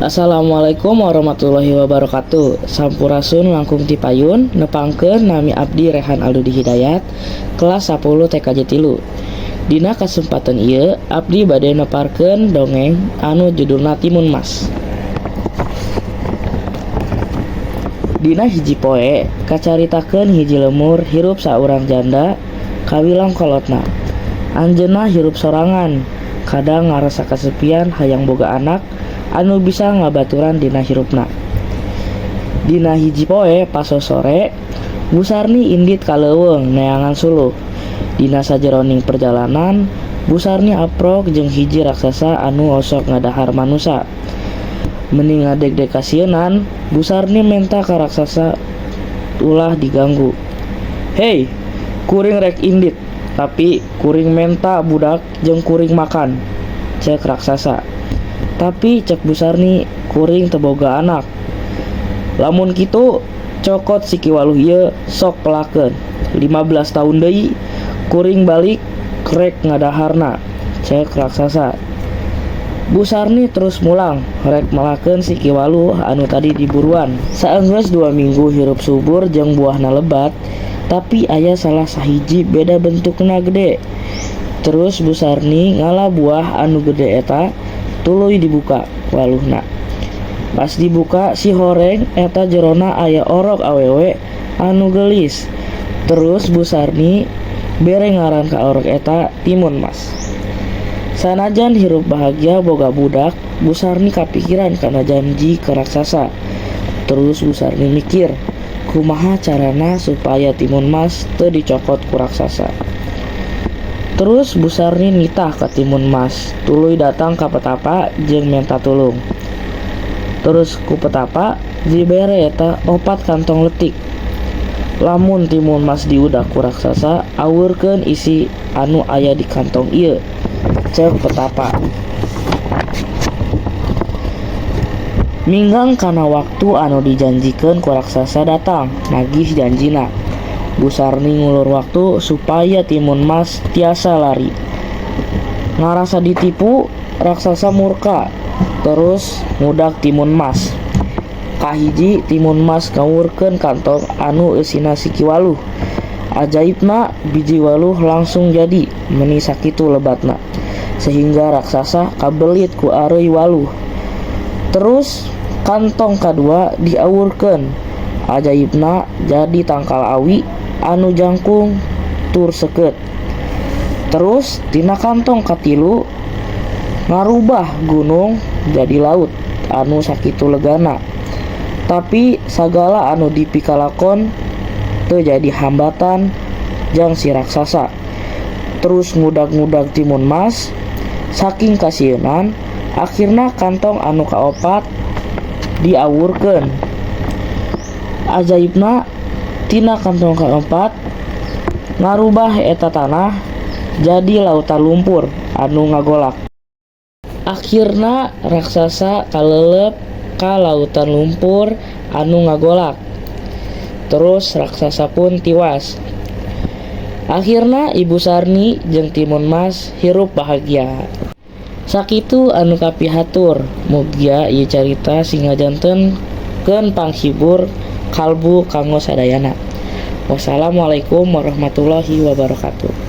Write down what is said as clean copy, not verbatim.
Assalamualaikum warahmatullahi wabarakatuh. Sampurasun langkung ti payun. Nepangkeun nami abdi Rehan Aldudi Hidayat, kelas 10 TKJ 3. Dina kasempatan ieu abdi bade neparkeun dongeng anu judulna Timun Mas. Dina hiji poe kacaritakeun hiji lemur hirup saurang janda kawilang kolotna. Anjeunna hirup sorangan, kadang ngarasa kasepian hayang boga anak anu bisa ngabaturan dina hirupna. Dina hiji poe pasosore, Bu Sarni indit ka leuweung neangan suluh. Dina sajeroning perjalanan, Bu Sarni aprok jeung hiji raksasa anu osok ngadahar manusa. Meni ngadegdeg kasieunan, Bu Sarni menta ka raksasa ulah diganggu. "Hei, kuring rek indit, tapi kuring menta budak jeung kuring makan," cek raksasa. Tapi cek Bu Sarni, "Kuring teu boga anak." "Lamun kitu cokot siki waluh ieu sok pelakeun. 15 taun deui kuring balik rek ngadaharna," cek raksasa. Bu Sarni terus mulang rek melakeun siki waluh anu tadi diburuan. Saenggeus 2 minggu hirup subur jeung buahna lebat, tapi aya salah sahiji beda bentukna gede. Terus Bu Sarni ngala buah anu gede eta, tuluy dibuka waluhna. Pas dibuka si horeng eta jerona aya orok awewe anu geulis. Terus Bu Sarni bere ngaran ka orok eta Timun Mas. Sanajan hirup bahagia boga budak, Bu Sarni kapikiran kana janji ka raksasa. Terus Bu Sarni mikir, kumaha carana supaya Timun Mas teu dicokot ku raksasa. Terus Bu Sarni nitah ka Timun Mas, tuluy datang ka petapa jeung menta tulung. Terus ku petapa dibere eta 4 kantong letik. Lamun Timun Mas diudak ku raksasa, awurkeun isi anu aya di kantong ieu, cek petapa. Minggang kana waktu anu dijanjikeun ku raksasa datang nagih janjina. Bu Sarni ngulur waktu supaya Timun Mas tiasa lari. Ngarasa ditipu, raksasa murka terus ngudak Timun Mas. Kahiji Timun Mas ngawurkeun kantong anu eusina siki waluh. Ajaibna biji waluh langsung jadi meni sakitu lebatna, sehingga raksasa kabelit ku areuy waluh. Terus kantong kadua diawurkeun. Ajaibna jadi tangkal awi anu jangkung tur seukeut. Terus tina kantong katilu ngarubah gunung jadi laut anu sakitu legana. Tapi sagala anu dipikalakon teu jadi hambatan jang si raksasa. Terus ngudag-ngudag Timun Mas saking kasieunan, akhirna kantong anu kaopat diawurkeun. Ajaibna tina kantong kaempat ngarubah eta tanah jadi lautan lumpur anu ngagolak. Akhirna raksasa kalelep ka lautan lumpur anu ngagolak. Terus raksasa pun tiwas. Akhirna Ibu Sarni jeung Timun Mas hirup bahagia. Sakitu anu kapihatur, mugia ieu carita sing ngajantenkeun panghibur kalbu kanggo sadayana. Wassalamualaikum warahmatullahi wabarakatuh.